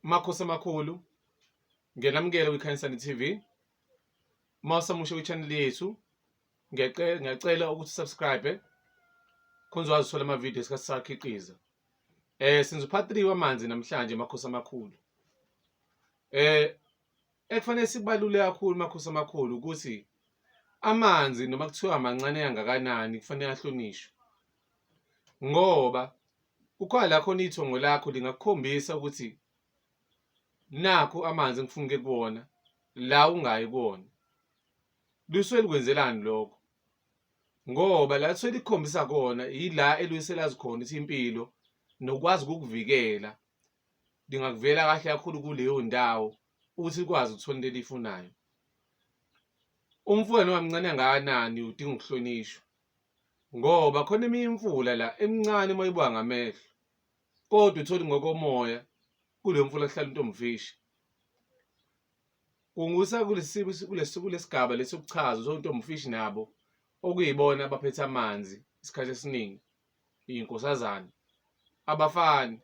Makhosi amakhulu, ngiyanamukela kwiKhanyisani TV. Uma usamusha kwi-channel yethu, ngiyacela ukuthi subscribe khona uzokwazi ukuthola amavidiyo esikhathi sakhiqiza. Senza part 3 wamanzi namhlanje, makhosi amakhulu. Ekufanele sikubalule kakhulu, makhosi amakhulu, ukuthi amanzi noma kuthiwa mancane kangakanani kufanele ahlonishwe. Ngoba kukhona la khona ithongo lakho lingakukhombisa ukuthi nakhu amanzi engifuna ukuye kuwona, la ungayi kuwona. Lisuke likwenzelani lokho? Ngoba la lisuke likukhombisa kona yila eluye lazi khona ukuthi impilo nokwazi ukukuvikela lingakuvela kahle kakhulu kuleyo ndawo ukuthi likwazi ukuthola into eliyifunayo. Umfula noma mncane kangakanani udinga ukuhlonishwa. Ngoba khona eminye imfula la emincane uma uyibuka ngamehlo, kodwa uthole ngokomoya kuleyo mfula kuhlala untombifishi. Kungusa kulesigaba lesi sokuchaza uthole untombifishi nabo okuyibona abaphethe amanzi isikhathi esiningi, iy'nkosazane, abafani.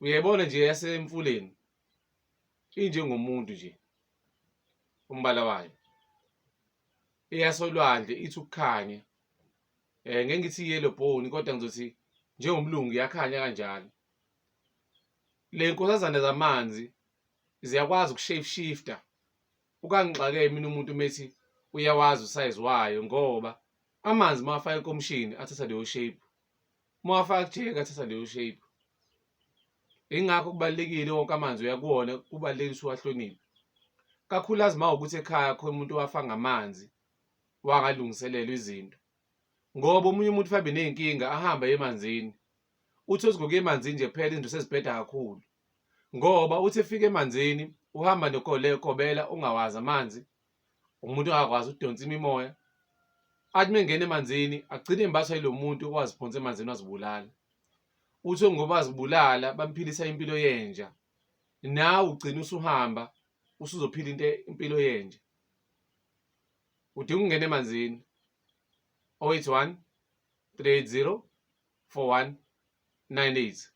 Uyayibona nje yasemfuleni injengomuntu nje umbala wayo. Eyasolwandle ithi ukukhanya, ngeke ngithi yellow bone kodwa ngizothi njengomlungu iyakhanya kanjalo. Le nkosazane zamanzi ziyakwazi ukushape shifter. Ukangixake mina umuntu methi uyawazi usize wayo, ngoba amanzi uma wafaka enkomishini athatha leyo shape, uma wafaka kujeke athatha leyo shape. Ingakho kubalulekile wonke amanzi uya kuwona kubalulekile ukuthi uwahloniphe. Kakhulukazi uma ukuthi ekhaya khona umuntu owafa ngamanzi wangalungiselelwa izinto. Ngoba omunye umuntu ufabe ney'nkinga ahambe aye emanzini. Uthi uthi emanzini nje kuphela izinto sezibheda kakhulu. Ngoba uthi efika emanzini uhamba nekobela ungawazi amanzi, umuntu ongakwazi ukudonsa imimoya. Athi uma engena emanzini agcine embathwa yilo muntu owaziphonsa emanzini wazibulala. Uthi ngoba wazibulala bamphilisa impilo yenja. Nawe ugcina usuhamba usuzophila into impilo yenja. Udinga ukungena emanzini. 081 380 4198.